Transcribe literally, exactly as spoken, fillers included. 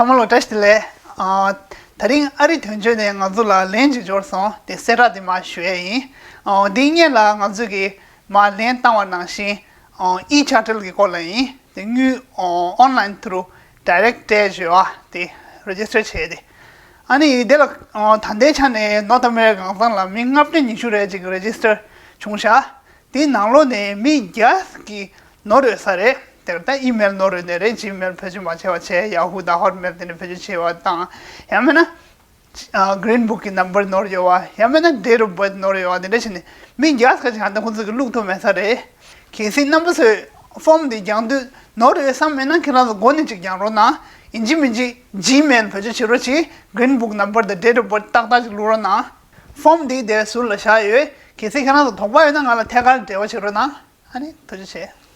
ཚང་མ་ལ་བཀྲ་ཤིས་བདེ་ལེགས། ཨ། དེ་རིང་ཨ་རི་དོན་གཅོད་ནས་ང་ཚོ་ལ་ལན་ཅིག་འབྱོར་སོང་། དེ་གསལ་བསྒྲགས་དེ་མར་ཞུ་ཡས་ཡིན། ཨ། འདི་སྔོན་ལ་ང་ཚོས་ཀྱི་མར་ལན་བཏང་བ་ནང་བཞིན། ཨ། ཨི་ཅར་ཊལ་གྱི་སྐོར་ལ་ཡིན། དེ་དངུལ་ཨོན་ལན་ཐུ་རུ་ཌའི་རེག་ཊི་སྤྲད་བྱས་པ་དེ་རེ་ཇི་སི་ཊར་བྱས་ཏེ། ཨ་ནི་དེ་ལ་ད་ལྟའི་ཆ་ནས་ནོར་ཐི་ཨ་མེ་རི་ཀ་གང་ས་ལ་མི་ལྔ་བརྒྱ་ཉི་ཤུ་རེ་ཅིག་རེ་ཇི་སི་ཊར་བྱུང་ཤག་དེའི་ནང་ལོགས་ནས་མི་བརྒྱ་ཀྱིས་ནོར་ཡོད་ས་རེད། དེར་ད་ཨི་མེལ་ནོར་ཡོད་ནི་རེད། ཇི་མེལ་བེད་སྤྱོད་མ་བྱས་པ་བྱས། ཡ་ཧུ་དང་ཧོ་ཊི་མེལ་དེ་འདྲ་བེད་སྤྱོད་བྱས་པ་དང་། ཡང་མིན་ན་གི་རིན་བུག་གི་ནམ་བར་ནོར་ཡོད་པ། ཡང་མིན་ན་ཌེ་ཊི་ཨོཕ་བར་ཐི་ནོར་ཡོད་པ། དེ་འདྲ་བྱས་ནས་མི་བརྒྱ་ཁ་ཅིག་ཧ་ད་ཁོང་ཚོ་གིས་བླུགས་ཐུབ་མེད་ས་རེད། གལ་སྲིད་རྣམ་པ་ཚོས་ཕོམ་འདི་རྒྱག་དུས་ནོར་ཡོད་བསམ་མེད་ན་ཁྱེད་རང་ཚོ་སྒོ་ནས་ཅིག་རྒྱག་རོགས་གནང་། ཡིན་གཅིག་མིན་གཅིག་ཇི་མེལ་བེད་སྤྱོད་བྱེད་རོགས་གྱིས། གི་རིན་བུག་ནམ་བར་དང་ཌེ་ཊི་ཨོཕ་བར་ཐི་ཏག་ཏག་ཅིག་བླུགས་རོགས་གནང་། ཕོམ་འདི་དེ་ཟུར་ལ་བཞག་ཡོད། གལ་སྲིད་ཁྱེད་རང་ཚོ་དོགས་པ་ཡོད་ན་ང་ལ་ཐད་ཀར་འབྲེལ་བ་བྱེད་རོགས་གནང་། ཨ་ནི་ཐུགས་རྗེ་ཆེ།